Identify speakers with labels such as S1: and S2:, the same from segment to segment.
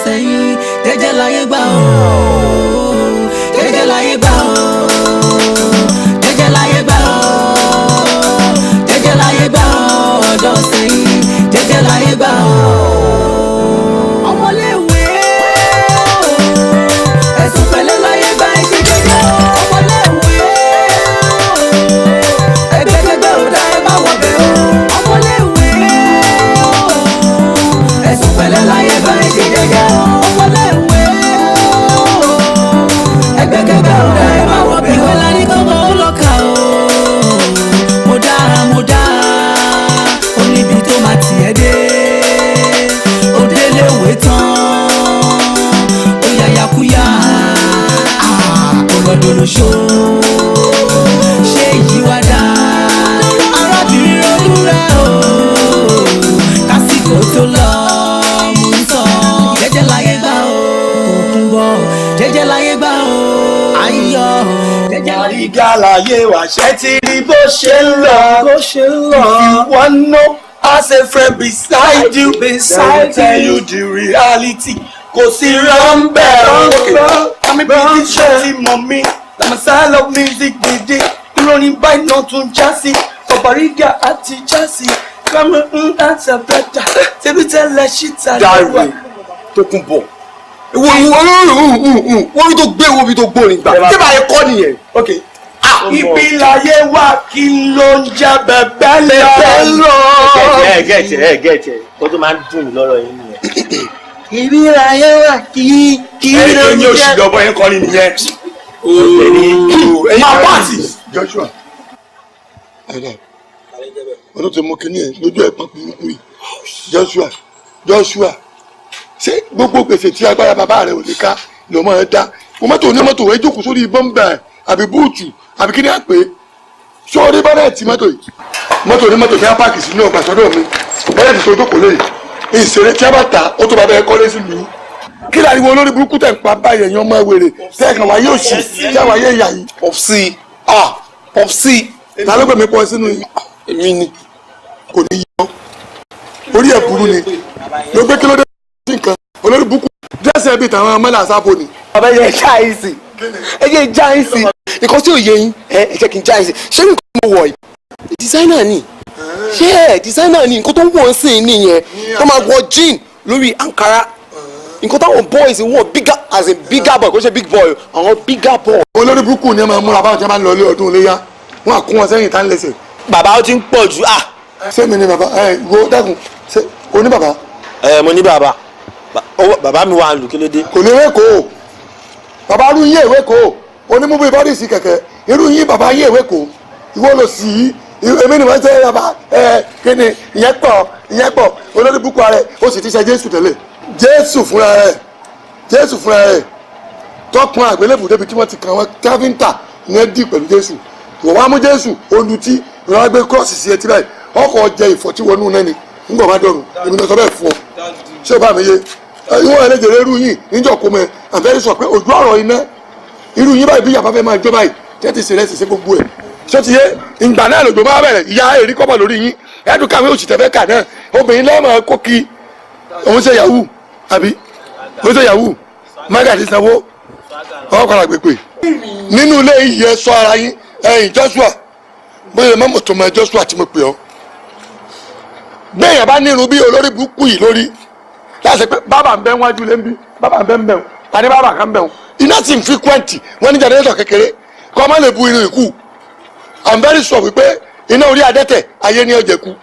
S1: Sẹ́yìn, jẹ́jẹ́ láyé gbà ó, jẹ́jẹ́ láyé gbà ó, jẹ́jẹ́ láyé gbà ó, jẹ́jẹ́ láyé gbà ó. Ọ̀dọ́ sẹ́yìn, jẹ́jẹ́ láyé gbà ó. Ọmọléèwé, ẹ̀sùn pẹ̀lẹ́ láyé gbà, ẹ ṣe jẹ́jẹ́. Ọmọléèwé, ẹgbẹ́kẹ́gbẹ́ ò dá, ẹ má wọ̀ bẹ́ẹ̀ o. Ọmọléèwé, ẹ̀sùn pẹ̀lẹ́ láyé gbà, ẹ ṣe jẹ́jẹ́. Ọmọléèwé, ẹgbẹ́kẹ́gbẹ́ ò dá, ẹ má wọ̀ bẹ́ẹ̀ o. Ìwé la ní kọ́mọ ó lọ kà o. Mo dá, mo dá, ó níbi tó máa tiẹ̀ dé. Ó déléwé tán, ó yàyàkúyà, ó lọ́dọ̀ lóṣó. Ṣé yìí wá dá? Arábìnrin, ronú rẹ̀ o, kásìkò tó lọ. Mú ń sọ, jẹ́jẹ́ láyé gbà o. Tòkunbọ̀, jẹ́jẹ́ láyé gbà o. Ayọ̀, jẹ́jẹ́ láyé.
S2: Bariga láyé wà, ṣẹ́ ti rí bó ṣe ń lọ.
S3: Bó ṣe ń lọ.
S2: If you wan know as a friend beside you,
S3: Beside
S2: they will tell
S3: you.
S2: you the reality. Kò sí rọ́ńbẹ́. Àmì bíi ṣe ti mọ̀ mí. Na my style of music dìde. Ìròyìn báyìí náà tún já sí. Bariga àti já sí. Kọ́mọ ń dáta bẹ́tà. Tẹ́bí tẹ́lẹ̀ ṣíta.
S4: Dáre Tókunbọ̀, ìwọ wọ́n bí tó gbé wo bí tó gbórin gbà tí báyìí kọ́ nìyẹn.
S2: Okay. Ibi láyé wà, kí ló ń jẹ́ bẹ́ẹ̀ lọ?
S5: Ẹ gẹ̀ẹ́tì, ẹ gẹ̀ẹ́tì, ó tó máa ń dùn mí lọ́rọ̀ yín nìyẹn.
S4: Ibi láyé wà, kí ló
S2: Ẹ̀yin
S4: ń
S2: oṣù
S4: jẹ́.
S2: lọ́bọ̀ yẹn kọrin nìyẹn.
S4: Ẹ̀yin
S2: Máa pààtì.
S6: Joshua, ẹ̀dá ọdún tí mo kí ní ẹ̀ lójú ẹ̀ pọ́n burúkú yìí. Joshua, Joshua, ṣé gbogbo gbèsè tí agbára bàbá rẹ ò lè ká lọ́mọ ẹ dá mo mọ́tò onímọ́tò ẹ jókòó sórí bọ́m̀bà ẹ̀ àbí boot àbí kí ni à pé sórí bonnet mọ́tò yìí, mọ́tò onímọ́tò tí a park sínú ọgbà sọ́dọ̀ mi, bonnet tó jókòó lé yìí, ìṣeré tí a bá ta ó tó bá bẹ́ẹ̀ kọ́lé sílùú yìí. Kí láriwo olórí burúkú tẹ̀ ń pa báyìí? Ẹ̀yin ọmọ wèrè tẹ́ ẹ̀ kàn wáyé òṣì tí a wáyé ìyá yìí.
S4: Popsi, ah, Popsi.
S6: Ta ló gbẹ̀mí pọ̀ sínú yìí?
S4: Èmi ni.
S6: Kò ní yọ orí ẹ̀ burú ni ló gbé. Kí ló dé sí nǹkan olórí burúkú dírẹ́sì ẹ̀ bíi tàwọn mọ́là sáfò ni.
S4: Bàbá, ẹ já yín sí, ẹ jẹ́ já yín sí nǹkan tí ò yé yín. Ẹ jẹ́ kí n já yín sí. Ṣé nǹkan mo wọ̀ yìí, designer ni. Ṣé ẹ designer ni? Nǹkan tó wọ̀ ń sìn nìyẹn, tó máa wọ jean lórí ankara, nǹkan táwọn boys wọ̀, bigger, as in bigger boy, kò ṣe big boy, àwọn bigger boy.
S6: Olórí burúkú ni ẹ máa múra báwọn tí wọn bá ń lọ ilé ọdún iléyà, wọn à kún wọn sẹ́yìn tá ń lẹ́sẹ̀.
S5: Bàbá, ó ti ń pọ̀ jù, ah.
S6: Ṣé mi ni bàbá ẹ? Wo, dákun, ṣé o ní bàbá?
S5: Ẹ, mo ní bàbá. Bàbá mi wà lù, kí ló dé?
S6: Kò ní ewé kó o bàbá irú yín èwe kó o onímúbú ìbọ́dì sí kẹ̀kẹ́ irú yín bàbá yín èwe kó ìwọ lọ sí i. Èmi ni wọ́n ṣe bàbá ẹ. Kí ni ìyẹn pọ̀, ìyẹn pọ̀. Olórí burúkú rẹ, ó sì ti ṣe Jésù tẹ́lẹ̀. Jésù fúnra rẹ̀, Jésù fúnra rẹ̀ tọkùn àgbélébù débi tí wọ́n ti kàn wọ́n káfíńtà ní ẹ dì pẹ̀lú Jésù. Ìwọ wá mú Jésù olùtí, ìwọ wá gbé cross sí etí báyìí, ọkọ̀ jẹ ìfọ̀tíwọnú náà ni nígbà bá dọ̀rùn. Èmi náà sọ bẹ́ẹ̀ fún ọ. Ṣé o bá mi yé? Ìwọ ẹlẹ́jẹ̀rẹ̀ irú yìí níjọ́ kó mẹ àfẹ́rí sọ pé ojú ọ̀rọ̀ iná irú yín báyìí bí yàrá fẹ́ máa jó báyìí tẹ́tí sí rẹ̀ sì ṣe gbogbo ẹ̀. Ṣé ti yé? Ìgbà náà lòjò máa bẹ̀rẹ̀ ìyá èrí kọ́bọ̀ lórí yín. Ẹ̀dùn kàwé òsì tẹ̀fẹ́ kà náà, obìnrin lẹ́mọ̀ kó kí òun ṣe yahoo àbí òun ṣe yahoo mága ti sanwó ọwọ́ padà gbèpè nínú ilé yìí. Ẹ sọ ara yín. Ẹ̀yin Joshua, bóyá mọ́mọ́ tó mọ Joshua tí mo pè ọ́, gbẹ̀yìn bá nírun bí olórí burúkú yìí lórí láti pé bàbá ń bẹ wájú lé ń bí, bàbá ń bẹ ń bẹ ń tani, bàbá kan bẹ ń iná sì ń frequent wọn ní generator kékeré kọ́ má lè bu irun ìkú. I'm very sure wípé iná orí adẹ́tẹ̀ ayé ní ọ̀jẹ̀ kú.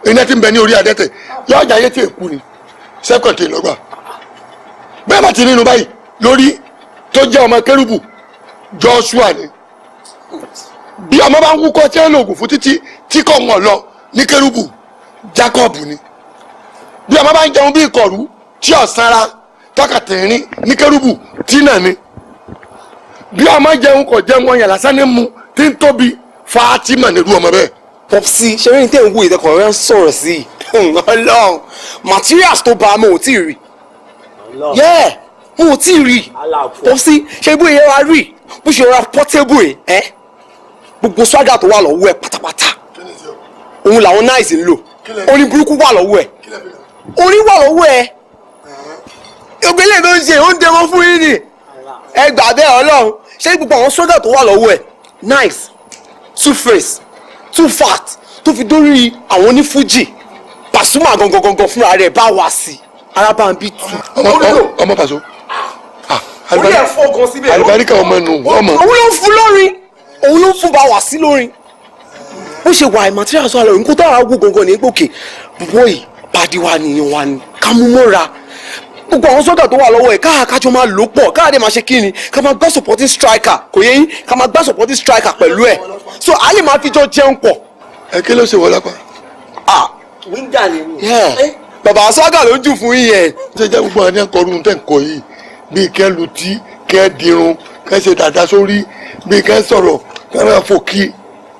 S6: Iná tí ń bẹ ní orí adẹ́tẹ̀ yọ ọjà ayé tí èkú ni second lọ́gbà. Bẹ́ẹ̀ bá ti nínú báyìí lórí tó jẹ́ ọmọ kérúbù Joshua ni. Bí ọmọ bá ń wúkọ́ tí ẹ lògùn fún títí tí kò wọ́n lọ ní kérúbù, Jacob ni. Bí ọmọ bá ń jẹun bí ìkọ̀rú tí ò sanra tọkàtìrín ní kérúbù, tínà ni. Bí ọmọ jẹun kò jẹun ọyàn lásán ní mu tí ń tóbi, Fatima nílùú ọmọ bẹ́ẹ̀.
S4: Popsi, ṣe rí ní tẹ́ ń wo ìdẹ́kọ̀ rẹ̀ ń sọ̀rọ̀ sí i? Ọlọ́run, materials tó bá a, mo ò tí ì rí. Yeah, mo ò tí ì rí. Popsi, ṣe bó yẹ ra rí bó ṣe ra portable ẹ, gbogbo swagger tó wà lọ́wọ́ ẹ pátápátá, òun làwọn nice ń lò. Orin burúkú wà lọ́wọ́ ẹ, orin wà lọ́wọ́ ẹ. Gbogbo eléyìí tó ń ṣe ó ń dẹmọ fún yín ni. Ẹ gbà bẹ́ẹ̀ Ọlọ́run. Ṣé gbogbo àwọn sọ́jà tó wà lọ́wọ́ ẹ̀, Nice, Two Face, Too Fat, tó fi dórí àwọn onífújì, Pasuma gangan gangan fúnra rẹ̀ bá wá sí Arábàmbí tù.
S6: Ọmọ Paso.
S4: Orí ẹ̀ fọ́ gan síbẹ̀.
S6: Àlùbáríkà ọmọ nù ọmọ.
S4: Òun ló ń fún lórin, òun ló ń fún bá wá sí lórin. Bó ṣe wà, material sọ àlọ́ nǹkan tó àwọn awo gangan ní gbòkè bọ́ yìí pàdé wa nìyẹn wa ni ká mú mọ́ra gbogbo àwọn sọ́gà tó wà lọ́wọ́ ẹ̀, káàkájọ máa lò pọ̀, káàdé máa ṣe kí ni, ká máa gbá supporting striker, kò yẹ yín, ká máa gbá supporting striker pẹ̀lú ẹ̀, so a lè máa fi jọ jẹun pọ̀.
S6: Ẹ kí ló ṣe wọ lápá?
S4: Ah.
S5: Winger ni mi.
S4: Yeah. Bàbá, sọ́gà ló ń jù fún yín yẹn.
S6: Ṣé jẹ́ gbogbo àwọn ẹ̀kọ́ tẹ̀ ń kọ yìí, bíi kẹ́ lutí, kẹ́ dirun, kẹ́ ṣe dàda sórí, bíi kẹ́ sọ̀rọ̀, kẹ́ máa fò kí,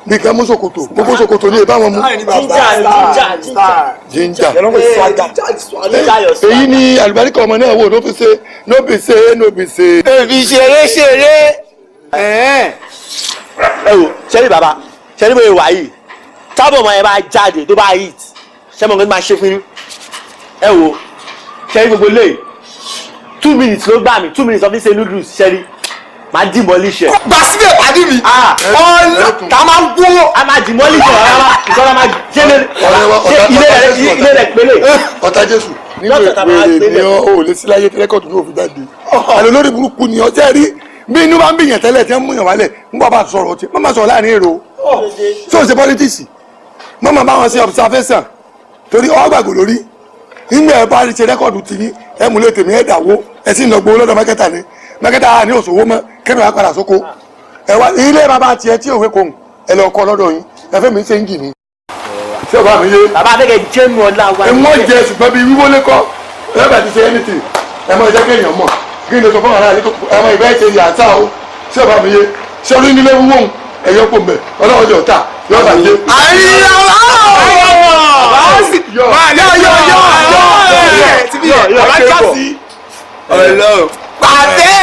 S6: bíi kẹ́ mú ṣòkòtò, gbogbo ṣòkòtò ní ìbáwọn mú.
S5: Ginger ginger ginger.
S6: Ginger.
S5: Ginger.
S6: Èyí ni àlùbáríkà ọmọ náà wò ló fi ṣe ló fi ṣe ló fi ṣe.
S4: Èmi ṣeré ṣeré.
S5: Ẹ wò, ṣẹ́rí bàbá, ṣẹ́rí bóyá wà yìí, tábọ̀ ọmọ yẹn bá jáde tó bá hit, ṣẹ́ mọ̀ nǹkan tó máa ṣe fún yín? Ẹ wò, ṣẹ́rí gbogbo lè 2 minutes ló gbà mí, 2 minutes of ṣe noodles, ṣẹ́rí máa demolish ẹ̀.
S4: Gbà síbẹ̀, pàdé mi. Ọ̀nà tá a máa wó.
S5: A máa demolish ẹ̀ rárá, ìkọ́lá máa ṣe lé ṣe ilé rẹ̀, ilé rẹ̀ pélé.
S6: Ọ̀tá Jésù nínú
S5: Lọ́tọ̀ tá a máa
S6: ìwé
S5: gbé
S6: ni
S5: lẹ̀.
S6: ọ ò lè sí láyé tí rẹ́kọ̀dù ní òfin jáde. Àlọ́ lórí burúkú ni ọjọ́ rí bí inú bá ń bìyàn tẹ́lẹ̀ tí wọ́n mú yàn wálẹ̀ ń bọ́ bá sọ̀rọ̀ ọtí má má sọ̀rọ̀ láàrin èrò tí ò ṣe politics, má má bá wọn ṣe observation torí ọ gbàgbọ́ lórí nígbà ẹ bá ṣe rẹ́kọ̀dù tì ní ẹ mú lé tèmi, ẹ dàwó, ẹ sì ń lọ gbowó lọ́dọ̀ marketer ni marketer ní òṣòwò mọ́ kẹ́mi wá padà sóko ẹ wá ilé bàbá tiẹ̀ tí òwe kò ẹ lọ kọ́ lọ́dọ̀ yín, ẹ fẹ́ mi ṣe ń jì ní. Ṣé ọba mi yé?
S5: Bàbá abẹ́kẹ̀ jẹ́nu ọlá wa.
S6: Ẹ wọ́n jẹ, ṣùgbọ́n bíi wíwọlé kọ́ ẹ bá ti ṣe anything, ẹ máa jẹ́ kéèyàn mọ̀ kí n lè sọ fún ara àlékò ẹ máa ìfẹ́ ṣe yàtá o. Ṣé ọba mi yé? Ṣé orí nílé wíwọ́n ẹ̀yọ́ kò mẹ́ ọlọ́wọ́ jọ ta yọ bá yé.
S4: Yọ yọ yọ yọ yọ yọ pàtẹ́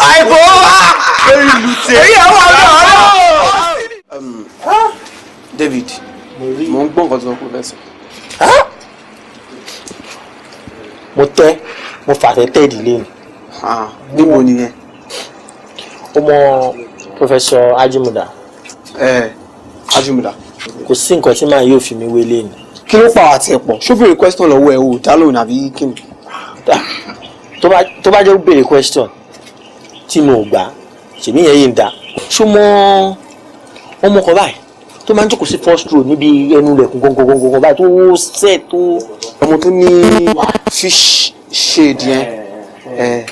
S4: àìfò wá èyí ẹ̀ wà lọ́wọ́. David, mo ń gbọ́ nǹkan tó sọ pé fẹ́ sọ.
S5: Mo tẹ́, mo fàtẹ́ tẹ́ ìdílé mi.
S4: Níbo nìyẹn?
S5: Ó mọ Professor Ajimuda?
S4: Ẹ Ajimuda.
S5: Kò sí nǹkan tí màá yóò fi mi wélé ni.
S4: Kí ló pa àti ẹ̀ pọ̀? Ṣó béèrè question lọ́wọ́ ẹ̀ o dá lóhùn àbí kí ni?
S5: Tó bá jẹ́ ó béèrè question tí mo gbà, ṣèmí yẹn yìí ń da. Ṣó mọ ọmọ kan báyìí tó máa ń jókòó sí first row níbi ẹnu ilẹ̀kùn gangan báyìí tó sẹ̀ tó?
S4: Ọmọ tó ní fish shade yẹn? Ẹ.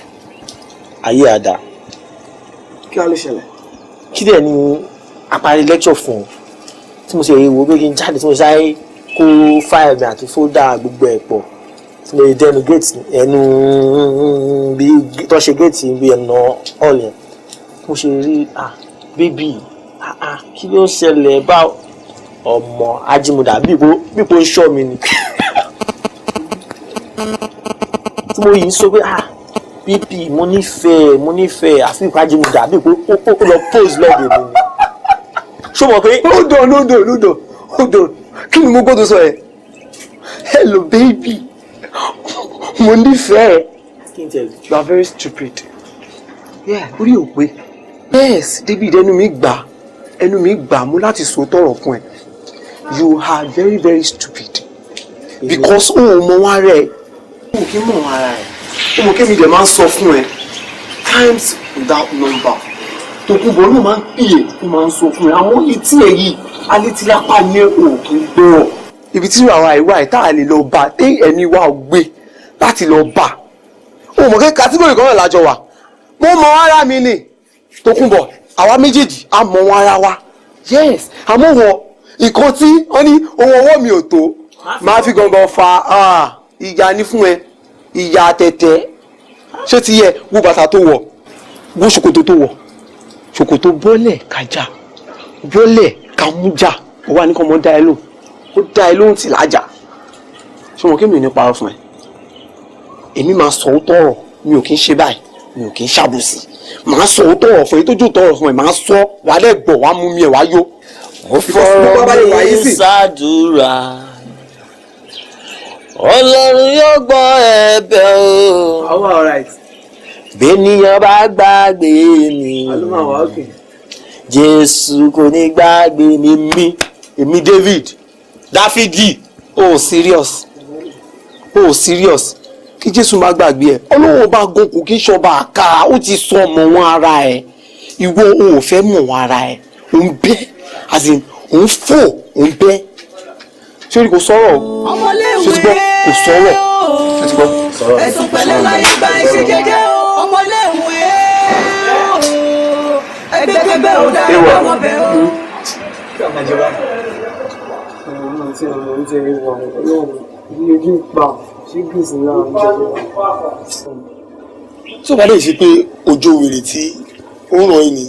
S5: Ayé àdá.
S4: Kí wàá ló ṣẹlẹ̀?
S5: Kí dẹ̀ ni àparí lecture fún un tí mo ṣe wo pé kí n jáde, tí mo sáré kó fáìlì mi àti folder gbogbo ẹ̀ pọ̀, tí mo dẹnu gate ẹnu bí tó ṣe gate bí ẹnu hall yẹn, mo ṣe rí, "Ah, baby, ah ah, kí ló ń ṣẹlẹ̀?" Bá ọmọ Ajimuda bí ipò ń ṣọ́ mi ni tí mo yìí ń sọ pé, "Ah, baby, mo nífẹ̀ẹ́, mo nífẹ̀ẹ́." Àfikún Ajimuda bí ipò ó lọ pose lọ́dọ̀ mi ni. Ṣó mọ̀ pé?
S4: Hold on, hold on, hold on, hold on. Kí ni mo gbọ́dọ̀ sọ yẹn? "Hello baby, mo nífẹ̀ẹ́."
S5: Kí n tẹ̀?
S4: You are very stupid. Yeah, orí ò pé. Yes, David, ẹnu mi gbà, ẹnu mi gbà mú láti sọ tọrọ fún ẹ. You are very very stupid because o ò mọ wọn rẹ, o kì í mọ ara ẹ. O mọ kémi dẹ̀ máa ń sọ fún ẹ times without number. Tòkunbọ̀ náà máa ń pè é, ó máa ń sọ fún ẹ, àmọ́ etí ẹ yìí alétílápá ní ò kì í gbọ́. Ibi tí àwọn àìwá ẹ̀ tá a lè lọ bá té ẹ̀mí wa ò gbé láti lọ bá. O mọ̀ kí category kan náà lájọ wà. Mo mọ ara mi ni Tòkunbọ̀, àwa méjèèjì a mọ wọn ara wa. Yes, àmọ́ wọ ìkan tí wọ́n ní ohun ọwọ́ mi ò tó máa fi gangan fa ìyá ní fún ẹ, ìyá tẹ̀tẹ̀. Ṣé ti yẹ? Wo bàtà tó wọ̀, wo ṣòkòtò tó wọ̀, ṣòkòtò bọ́lẹ̀ kájà bọ́lẹ̀ kàmújà. Ó wà ní kọ́ mọ́ dá ẹ lóhùn, ó dá ẹ lóhùn tì lájà. Ṣé wọn kí mi ò ní parọ́ fún ẹ? Èmi máa sọ òótọ́ ọ̀rọ̀, mi ò kí ń ṣe báyìí, mi ò kí ń ṣàbòsí. Màá sọ òótọ́ ọ̀rọ̀ fún ẹ, tó jò tọ̀rọ̀ fún ẹ, màá sọ, wàá dẹ̀ gbọ̀, wàá mú mi ẹ̀, wàá yó.
S5: Mo fọ̀rọ̀ mi ṣàdúrà. Ọlọ́run yóò gbọ́ ẹ̀bẹ̀ o.
S3: Àwọn alright.
S5: Bẹ́nìyàn bá gbàgbé mi. Jésù kò ní gbàgbé mi mí. Èmi David. Dáfídì.
S4: Oh serious, oh serious, kí Jésù má gbàgbé ẹ. Ọlọ́run ọba gan kò kí ń ṣọba àká, ó ti sọ ọmọ wọn ara ẹ. Ìwọ o ò fẹ́ mọ̀ wọn ara ẹ, ò ń bẹ́, as in ò ń fò, ò ń bẹ́. Sórí kò sọ̀rọ̀ o, ṣé ti gbọ́? Kò sọ̀rọ̀, ṣé ti gbọ́?
S1: Ẹ̀sùn pẹ̀lẹ́ láyé gba iṣẹ́ jẹ́jẹ́ o, ọmọléèwé o, ẹgbẹ́kẹ́gbẹ́ ò dára láwọn bẹ̀ o.
S6: Tí o bá lè ṣe pé ojú wèrè tí ó ń ràn yín ni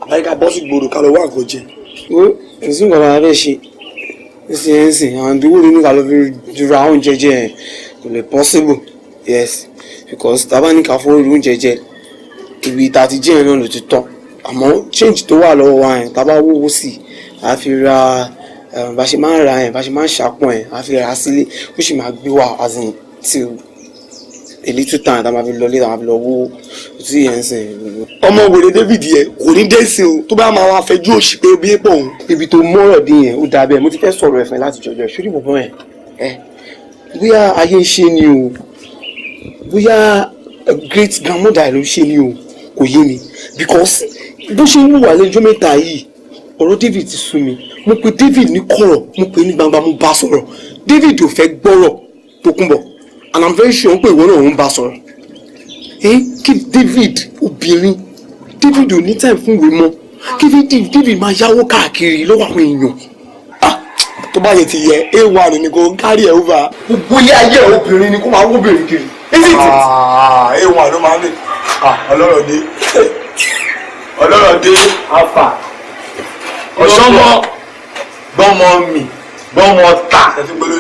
S6: àbáyíká bọ́ sí gbòòrò ká lọ wá nǹkan jẹ.
S3: Ẹ̀sùn kan lára fẹ́ ṣe nísinsìnyí, àwọn ìdúró nínú ká lọ fi ra oúnjẹ jẹ yẹn kò lè possible, yes, because tábà ní ká fowó ra oúnjẹ jẹ, ibi tá a ti jẹ́ yẹn náà ló ti tán. Àmọ́ change tó wà lọ́wọ́ wa yẹn, tábà wówó sí i, a fi ra bá ṣe máa ń ra yẹn, bá ṣe máa ń ṣàpọ̀n yẹn, a fi ra sílé, ó sì máa gbé wa as in till a little time tá a máa fi lọlé, tá a máa fi lọ wó tí yẹn ń sìn.
S6: Ọmọ wèrè David yẹn kò ní dé sí o, tó bá máa wá fẹjú òṣì pé bí pọ̀ òun.
S4: Ibi tó mọ́rọ̀ dé yẹn ó dáa bẹ́ẹ̀. Mo ti fẹ́ sọ̀rọ̀ ẹ̀fẹ̀ láti jọjọ́ ìṣúrí bọ̀bọ̀ yẹn ẹ, bóyá ayé ń ṣe ni o, bóyá great grandmother ló ṣe ni o, kò yé mi, because bó ṣe ń wùwà lẹ́jọ́ mẹ́ta yìí, ọ̀rọ̀ David ti sú mi. Mo pe David ní kọ̀rọ̀, mo pe ní gbangba, mo bá sọ̀rọ̀, David ò fẹ́ gbọ́rọ̀. Tókunbọ̀, and I'm very sure pé ìwọ náà ń bá sọ̀rọ̀. Kí David obìnrin, David ò ní time fún ìwé mọ́, kí David máa yáwó káàkiri lọ́wọ́ àwọn èèyàn.
S6: Tó bá yẹ ti yẹ A1 ni kò kárí ẹ̀ over.
S4: Gbogbo ilé ayé obìnrin ni kó máa wóbìnrin kiri. Isn't it?
S6: A1 ló máa ń lè. Ọlọ́rọ̀ dé, ọlọ́rọ̀ dé.
S5: Alpha. Ọ̀ṣọ́mọ gbọ́mọ mi gbọ́mọ ta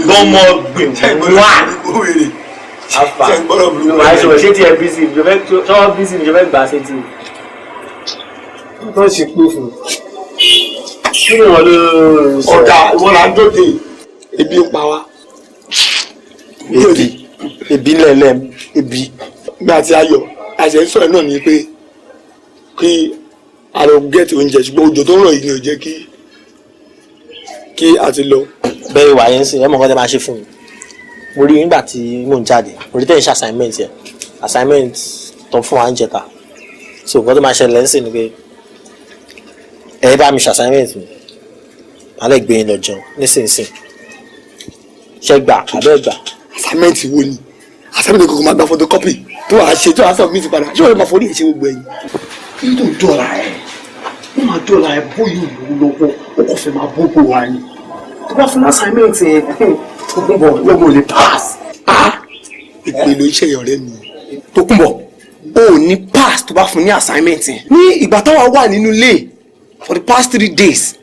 S5: gbọ́mọ gbìn wá. Alpha. Ṣé tí ẹ bísí ṣọwọ́ bísí ni ṣọfẹ́ gbà ṣe tí.
S3: Tó ṣe pé fún un.
S5: Kí ni wọ́n ló sọ?
S6: Ọ̀gá ìwọ là ń dòde, ebi ń pa wá.
S4: Ebi ebi lẹ́lẹ̀ ebi.
S6: Mi àti Ayọ̀ àṣẹ ń sọ̀rọ̀ náà ni pé kí a lọ gẹ́ẹ̀tì oúnjẹ, ṣùgbọ́n òjò tó ń rọ̀ yìí ni ò jẹ́ kí a ti lọ.
S5: Bẹ́ẹ̀ wà yẹn sìn, ẹ mọ̀ nǹkan tẹ́ máa ṣe fún mi. Mo rí nígbà tí mò ń jáde, mo rí tẹ́yìn ṣe assignment yẹn, assignment tó fún wa ń jẹta. So nǹkan tó máa ṣẹlẹ̀ ń sìn ni pé ẹ bá mi ṣe assignment mi, màá lè gbé yín lọ jẹun nísinsìnyí. Ṣé gbà àbẹ́ gbà?
S6: Assignment wo ni? Assignment kòkò máa gba photocopy tó wàá ṣe, tó wàá submit padà, ṣé wọ́n máa forí ẹ̀ ṣe gbogbo ẹ̀yìn?
S4: Kí ló ń dọ̀la ẹ̀? Wọ́n máa dọ̀la ẹ̀ bóyá òun lọ́wọ́, ó kò fẹ́ máa bóbó wa ni. Tó bá fún assignment yẹn, Tókunbọ̀ lọ́mọ lè pass.
S6: Ìpè ló ń ṣe ọ̀rẹ́ mi.
S4: Tókunbọ̀, o ò ní pass tó bá fún ní assignment yẹn. Ní ìgbà táwa wà nínú ilé for the past 3 days,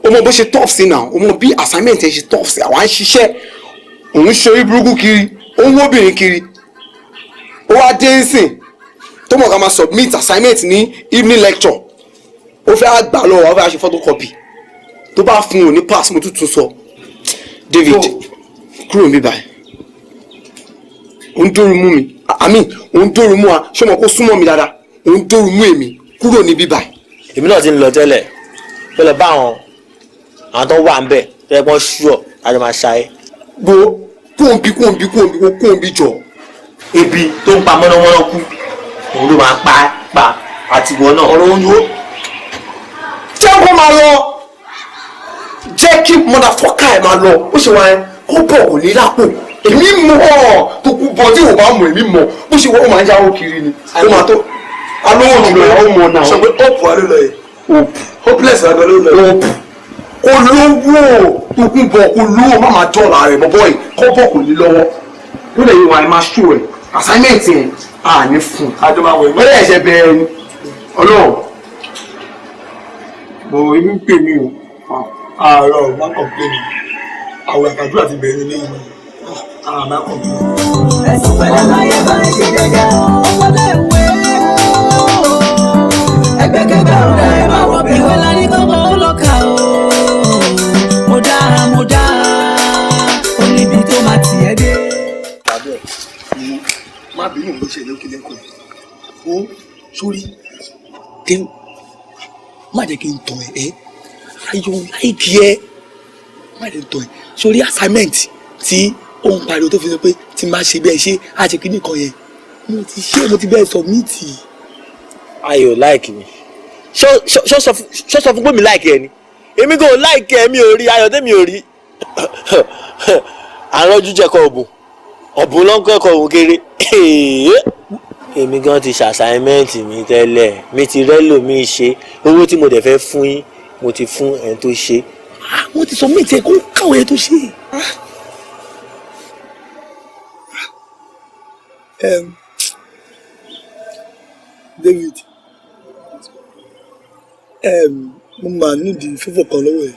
S4: o mọ bó ṣe tough sí náà, o mọ bí assignment yẹn ṣe tough sí. Àwa ń ṣiṣẹ́, òun ṣe orí burúkú kiri, ó ń wóbìnrin kiri, ó wá dé nsìn tó mọ̀ ká máa submit assignment ní evening lecture, ó fẹ́ gbà lọ́wọ́, ó fẹ́ ṣe photocopy. Tó bá fún un ní pass, mo tuntun sọ. David, kúrò níbí báyìí, ó ń dóoru mú mi, I mean, ó ń dóoru mú wa. Ṣé o mọ̀ kó súnmọ́ mi dáadáa? Ó ń dóoru mú èmi, kúrò níbí báyìí.
S5: Èmi náà ti ń lọ tẹ́lẹ̀, pé lọ bá àwọn tó wà ń bẹ̀ tó yẹ kó ṣúọ̀ àjọ máa ṣayé.
S4: Wo, kóńbi kóńbi kóńbi kóńbi jọ.
S5: Ebi tó ń pa mọ́nàmọ́ná kú, òun ló máa pa pa àti ìwọ náà.
S6: Ọ̀rọ̀ òun yóò.
S4: Jẹ́ kó máa lọ, jẹ́ kí motherfucker ẹ̀ máa lọ. Ó ṣe wáyé kó bọ̀ kò ní lápò. Èmi mọ̀ ọ́ tó kú bọ̀ tí ò bá mọ̀, èmi mọ̀ bó ṣe wọ́n. Ó máa ń yáwó kiri ni, ó máa tó alówó jùlọ, ó mọ̀ náà.
S6: Sọ pé hope wà ló lọ yìí.
S4: Hope.
S6: Hopeless wà ló lọ yìí.
S4: Hope kò lówó, tó kú bọ̀ kò lówó, má máa dọ́là rẹ̀ bọ́ bọ́ọ̀yì kọ́ bọ̀ kò ní lọ́wọ́ tó lè yíwa ẹ̀ máa ṣó ẹ̀ assignment yẹn à ní fún un.
S6: Àjọ máa wọ̀.
S4: Wọ́n lè ṣe bẹ́ẹ̀ ni ọlọ́run bọ̀ ibi ń pè mí o.
S6: Àárọ̀ má complain, àwọn àkàdúrà ti bẹ̀rẹ̀ lẹ́yìn àá má complain.
S1: Ẹ̀sùn pẹ̀lẹ́ láyé bá ń ṣe jẹ́jẹ́, ọmọléèwé ẹgbẹ́kẹ́gbẹ́ ò dá ẹ má wọ bẹ̀. Ìwé la ní kọ́kọ́ ó lọ kà ó. Mo dá, mo dá, ó níbi tó máa tì ẹ́ dé.
S2: Má bínú ló ṣẹlẹ̀ ó kílẹ̀ kọ́ ó sórí dé, má jẹ́ kí n tàn ẹ́. Ayọ̀ láìkí ẹ, má jẹ́ tàn ẹ́. Sórí assignment tí ó ń pariwo tó fi sọ pé tí má ṣe bí ẹ ṣe á ṣe kíní kan yẹn, mo ti ṣe, mo ti bẹ́ẹ̀ submit.
S5: Ayọ̀ láìkì mi. Ṣó sọ fún pé mi láìkì ẹ ni? Èmi kò láìkì ẹ, mi ò rí ayọ̀ tẹ́mi ò rí. Àrọ́jú jẹ́kọ̀ ọ̀bùn ọ̀bùn ló ń kẹ́kọ̀ọ́ òun kéré. Èmi gan ti ṣàṣàìmẹ́ǹtì mi tẹ́lẹ̀, mi ti rẹ́lò mi ṣe owó tí mo dẹ̀ fẹ́ fún yín, mo ti fún ẹni tó ṣe.
S2: Wọ́n ti submit ẹ kó káwọn ẹ tó ṣe. David, mo máa nídìí fífọ̀ kan lọ́wọ́ ẹ̀.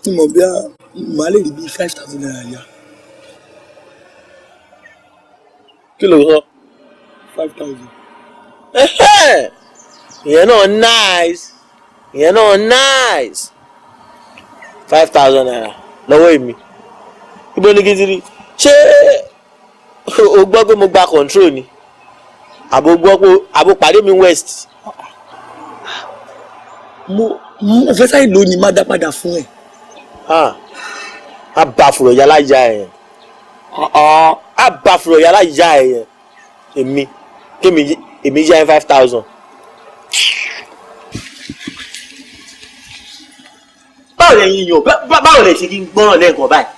S2: Mo mọ̀ bí a máa lè rí bí ₦5,000 yá.
S5: Kí ló sọ?
S2: 5,000.
S5: Ìyẹn náà nice, ìyẹn náà nice. ₦5,000 lọ́wọ́ èmi. Ibo ni kí n ti rí? Ṣé o gbọ́ pé mo gba control ni? Àbò gbọ́ pé àbò pàdé mi west.
S2: Mo fẹ́ sáyé lónìí, má dá padà fún ẹ.
S5: A bá fùrọ̀ yálà ya ẹ̀. A bá fùrọ̀ yálà ya ẹ̀. Èmi kémi èmi yá ẹ 5,000. Báwo lẹ yín yàn? Báwo lẹ ṣe kí n gbọ́ràn lẹ́ẹ̀kan báyìí?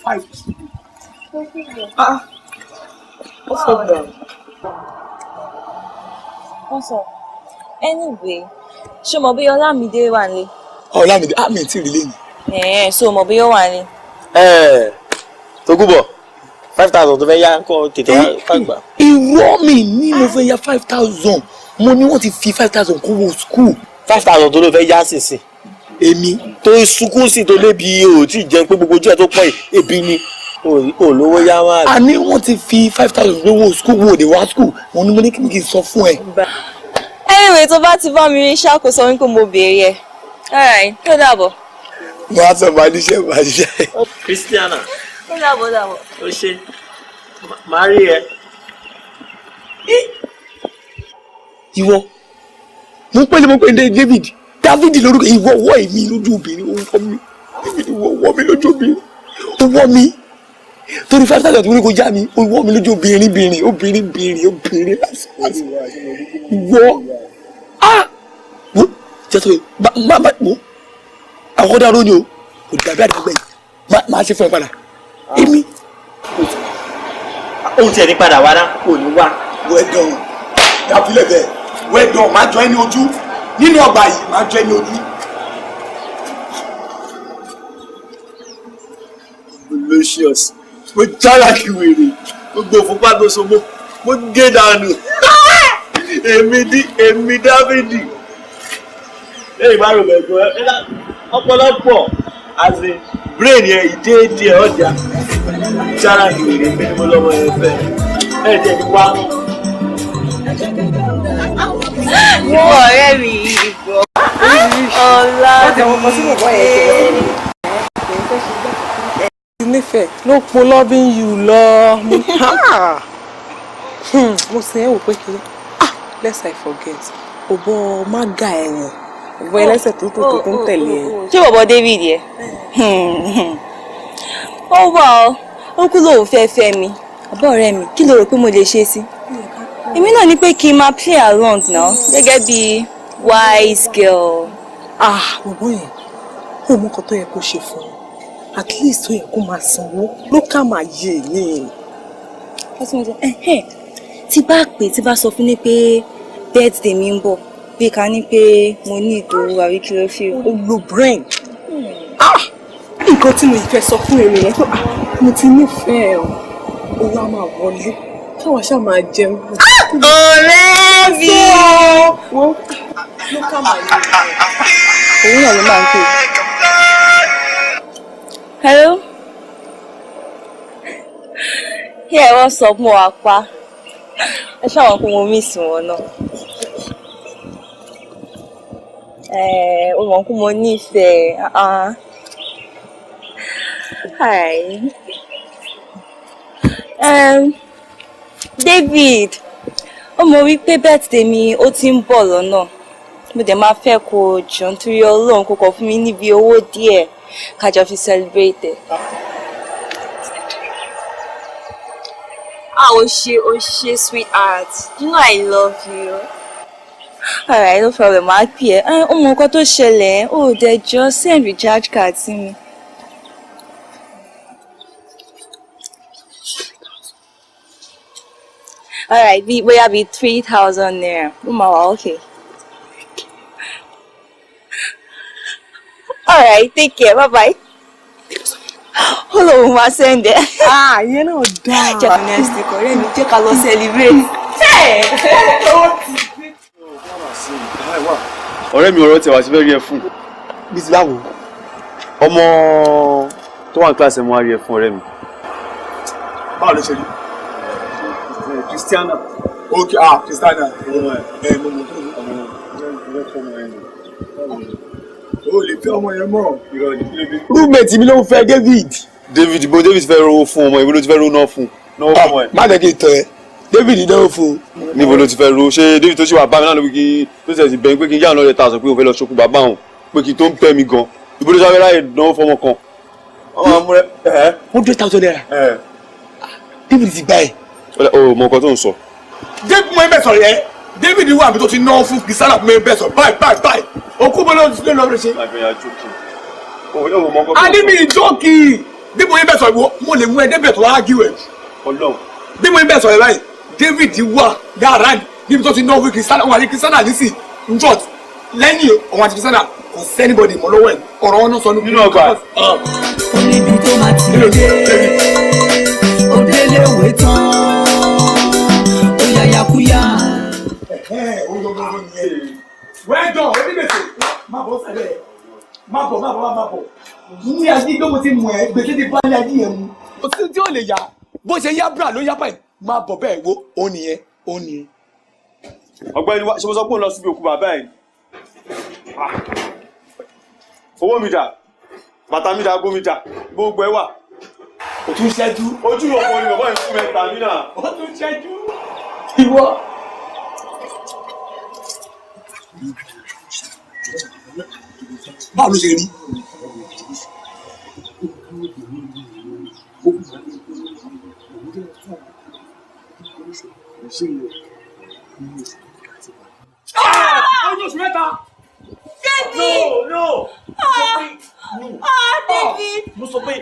S2: Five. Ah, what's up now?
S7: What's up? Anyway, ṣé mo bí Ọlámídé wà nílé?
S2: Ọlámídé, ah, mi ò tí ì rí lẹ́yìn.
S7: Ẹ̀ẹ́n, so mo bí ó wà nílé.
S5: Ẹ̀ẹ́, Tókùbọ̀, 5,000 tó fẹ́ yá kọ́ tètè wá gbà.
S2: Irọ́, mi ní mo fẹ́ yá 5,000. Mo ní wọ́n ti fi 5,000 kówó school.
S5: 5,000 tó ló fẹ́ yá sísìn.
S2: Èmi.
S5: Tó sunkún sí tó lébi o tí jẹun pé gbogbo ojú ẹ̀ tó pọ̀ yìí ebi ni. O lówó yá wá.
S2: A ní wọ́n ti fi 5,000 lówó school, wo òde wá school. Mo ní mo ní kí n sọ fún ẹ.
S7: Anyway, tó bá ti bá mi rí ṣá kó sọ wípé mo béèrè ẹ. Alright, tó dàbọ̀.
S2: Mo á sọ màá níṣẹ́ màá níṣẹ́.
S5: Christiana.
S7: Ó dàbọ̀ dàbọ̀.
S5: Ó ṣe màá rí ẹ.
S2: Ìwọ, mo ń pè ní mo pè ní David. David lórúkọ ìwọ wọ èmi lójú obìnrin, ó wọ mi. David ìwọ wọ mi lójú obìnrin, ó wọ mi. Torí 5,000 tó ní kó já mi, ó wọ mi lójú obìnrin bìnrin, obìnrin bìnrin, obìnrin lásán lásán. Ìwọ, ah, wo jẹ́ sọ pé má má wo àkọ́dá ló ní o, kò dàbí àdàgbẹ́ yìí, má ṣe fún ẹ padà. Èmi.
S5: Ó tiẹ̀ ní padà wá ná, kò ní wá.
S6: Well done, dàbílẹ̀ bẹ́ẹ̀, well done, má jọ ẹni ojú nínú ọgbà yìí, má jọ ẹni ojú.
S5: Delicious. Mo jára kí wèrè, gbogbo òfúnpá tó so mọ́, mo gé dànù. Èmi Dávìdì. Lẹ́yìn bá rò lẹ́gbọ́n, ọ̀pọ̀lọpọ̀ as in brain yẹn ìdéédéé ọjà. Jára kí wèrè, èmi ni mo lọ́mọ yẹn fẹ́. Ẹ jẹ́ ní wá.
S7: Mo ọ̀rẹ́ mi yìí gbọ́. Ọlá
S8: mi. Nífẹ̀ẹ́ ló po loving you lọ. Mo sì ń wò pé kí lest I forget, òbọ̀ má ga ẹ̀yìn òbọ̀ ẹlẹ́sẹ̀ tó tó tó ń tẹ̀lé ẹ̀.
S7: Ṣé bọ̀bọ̀ David yẹ? Ó wà ọ́, ó kú lóun fẹ́ fẹ́ mi. Àbọ̀ ọ̀rẹ́ mi, kí ló rò pé mo lè ṣe sí? Èmi náà ní pé kí n máa play along now gẹ́gẹ́ bí wise girl.
S8: Ah, bọ̀bọ̀ yẹn, ó mọ nǹkan tó yẹ kó ṣe fún un. At least ó yẹ kó máa sanwó ló ká máa yé ní.
S7: Tí bá pè tí bá sọ fún ní pé birthday mi ń bọ̀, bí ká ní pé mo ní ìdòwú àbí kí ló fi.
S8: O lo brain. Ah! Nǹkan tí mo fẹ́ sọ fún èmi yẹn pé mo ti nífẹ̀ẹ́ o, owó á máa wọlé, káwa ṣáà máa jẹun.
S7: Ọ̀rẹ́ mi!
S8: Ló ká máa yé.
S7: Òun náà ló máa ń pè. Hello? Yeah, what's up? Mo wà pa. Ẹ ṣáà wọ́n pé mo miss wọn náà. Ó mọ̀ kó mo nífẹ̀ẹ́. Hi. David, ó mọ̀ wípé birthday mi ó ti ń bọ̀ lọ́nà. Mo dẹ̀ máa fẹ́ kó o jọ nítorí Ọlọ́run kó kọ fún mi níbi owó díẹ̀ ká jọ fi celebrate ẹ̀. Ah, o ṣé sweetheart. You know I love you. Alright, no problem. Màá pè ẹ́. Ó mọ nǹkan tó ṣẹlẹ̀. Ó dẹ̀ jọ send recharge card sí mi. Alright, bí bóyá bí 3,000 naira. Ó máa wà okay. Alright, take care. Bye bye. Ó lóun máa send ẹ.
S8: Ah, ìyẹn náà dáa.
S7: Jẹ́ ká next week ọ̀rẹ́ mi, jẹ́ ká lọ celebrate.
S9: Ọ̀rẹ́ mi, ọ̀rọ̀ tí wàá ti fẹ́ rí ẹ fún.
S4: Bí ti báwo?
S9: Ọmọ tó wà ní kíláàsì ẹ̀ mọ́ á rí ẹ fún ọ̀rẹ́ mi.
S6: Báwo ló ṣe rí?
S9: Christiana.
S6: Ok, ah, Christiana. Ẹ mo mọ̀ tó o lè fẹ́ ọmọ yẹn mọ́.
S4: Roommate mi ló ń fẹ́ David.
S9: David bo David fẹ́ rówó fún ọmọ, ibo ló ti fẹ́ rówó náà fún? Náwó fún ẹ.
S6: Má jẹ́ kí n tẹ̀ ẹ́. David náwó fún.
S9: Níbo ló ti fẹ́ rówó? Ṣé David tó ṣe wà bá mi náà ló pé kí tó ṣe ti bẹ̀rẹ̀ pé kí n yá ọ̀nà rẹ̀ ta sọ pé òun fẹ́ lọ ṣokùn bàbá òun pé kí n tó ń pẹ́ mi gan. Ibo ló ṣe ráyè náwó fọmọ kan. Ọmọ amúrẹ́ ẹ̀.
S4: 100,000 naira. David ti gbà ẹ̀.
S9: O mọ nǹkan tó ń sọ.
S6: David mo ń bẹ̀ sọ̀rọ̀ yẹn. David wà mí tó ti náwó fún Christiana mo ń bẹ̀ sọ̀rọ̀ báyìí báyìí báyìí. Òkú bọ́ ló ń lọ ṣe. A ní mi ìjókì. Bí mo ń bẹ̀ sọ̀rọ̀ mo lè mú ẹ débẹ̀ tó wá gíw ẹ̀ jù. Bí mo ń bẹ̀ sọ̀rọ̀ báyìí, David wà yàrá níbi tó ti náwó fún Christiana, òun àti Christiana nísì ń jọ̀t lẹ́yìn òun àti Christiana kò sẹ́nibọ̀dì mọ́ lọ́wọ́ ẹ̀ ọ̀rọ̀ wọn náà sọ nínú
S9: ọgbà.
S1: Ó níbi tó máa ti dé, ó déléwé tán, ó yàyàkúyà.
S6: Well done, onígbèsè má bọ̀ sẹ́lẹ̀ má bọ̀ má bọ̀ má bọ̀ ní ayé gbé mo ti mọ̀ ẹ́ gbèsè ti bá ní ayé yẹn mu. Kò sí tí ó lè yá bó ṣe yá bra ló yá báyìí má bọ̀ bẹ́ẹ̀ wo ó nìyẹn ó nìyẹn.
S9: Ọ̀gbẹ́ni wa ṣe mo sọ pé òun lọ síbi òkú bàbá ẹ̀. Owó mi dà, bàtà mi dà, ago mi dà, gbogbo ẹ wà.
S6: O tún ṣẹ́jú.
S9: Ojú ọkọ ni bàbá yìí fún mi gbà mí náà.
S6: O tún ṣẹ́jú. Ìwọ. Báwo ló ṣe rí? Ọjọ́ oṣù mẹ́ta.
S7: David!
S5: No, no!
S7: Ah, David!
S5: Mo sọ pé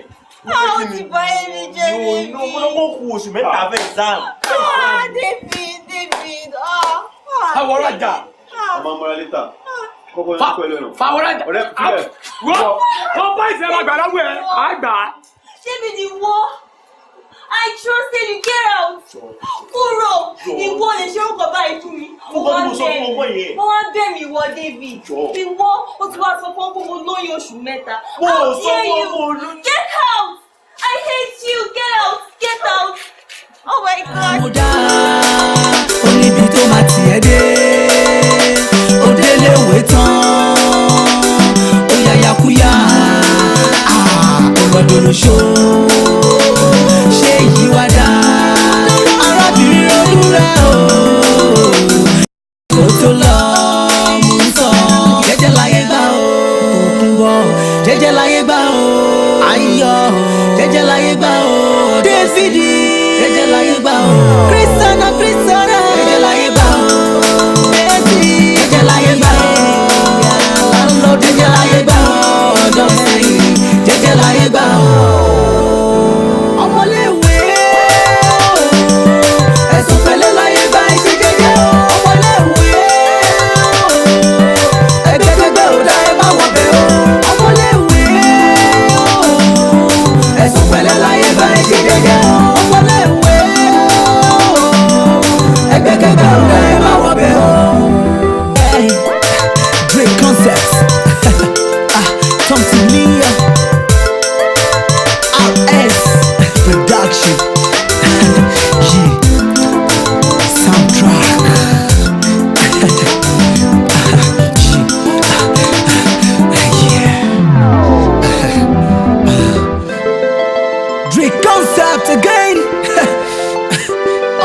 S7: Ah, ó ti bá ẹni jẹ́ David.
S5: No, mo sọ pé ó kù oṣù mẹ́ta fẹ́ exam.
S7: Ah, David, David, ah.
S6: Fàwọ́rajà.
S9: Ọmọ amúra létà. Kọ́kọ́ ní pẹ̀lú ẹ̀rọ.
S6: Fàwọ́rajà.
S9: Ọ̀rẹ́ fílẹ̀.
S6: Wọ́n wọ́n bá ìṣẹ̀lẹ̀ àgbà láwùẹ̀ àgbà.
S7: David, ìwọ. I trusted you, get out. Kúrò, ìwọ lè ṣe orúkọ báyìí fún mi.
S5: Mo kọ́ ni mo sọ fún ọmọ yẹn.
S7: Wọ́n wá bẹ̀ mí ìwọ David. Ìwọ, o ti wá sọ fún ọkọ mo lóyún oṣù mẹ́ta.
S5: Mo
S7: How
S5: sọ
S7: dare
S5: fún
S7: you?
S5: ọmọ olóyún.
S7: Get out! I hate you! Get out! Get out! Oh my God!
S1: Mo dá ó níbi tó máa tiẹ̀ dé, ó déléwé tán, ó yàyàkúyà, ó lọ́dọ̀ lóṣó, ṣé yìí wá dá? Arábìnrin ronú rẹ̀ o, kó tó lọ mú sọ, jẹ́jẹ́ láyé gbà o, Tòkunbọ̀, jẹ́jẹ́ láyé gbà o, Ayọ̀, jẹ́jẹ́ láyé gbà o, Dáfídì, jẹ́jẹ́ láyé gbà o, Christiana, Christiana, jẹ́jẹ́ láyé gbà o, Bẹ́ẹ̀sì, jẹ́jẹ́ láyé gbà o, Landlord, jẹ́jẹ́ láyé gbà o, ọjọ́ sẹ́yìn, jẹ́jẹ́ láyé gbà o. Ọmọléèwé o, ẹ̀sùn pẹ̀lẹ́ láyé gbà ẹ ṣe jẹ́jẹ́ o. Ọmọléèwé o, ẹgbẹ́kẹ́gbẹ́ ò dá ẹ má wọ bẹ̀ o. Ọmọléèwé o, ẹ̀sùn pẹ̀lẹ́ láyé gbà ẹ ṣe jẹ́jẹ́ o. Ọmọléèwé o, ẹgbẹ́kẹ́gbẹ́ ò dá ẹ má wọ bẹ̀ o. Hey, Great concept. Ah, Thompson Leah. RS Production. Yeah. Soundtrack. Yeah.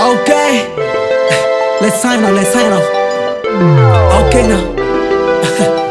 S1: Okay, let's sign off, let's sign off. Okay now.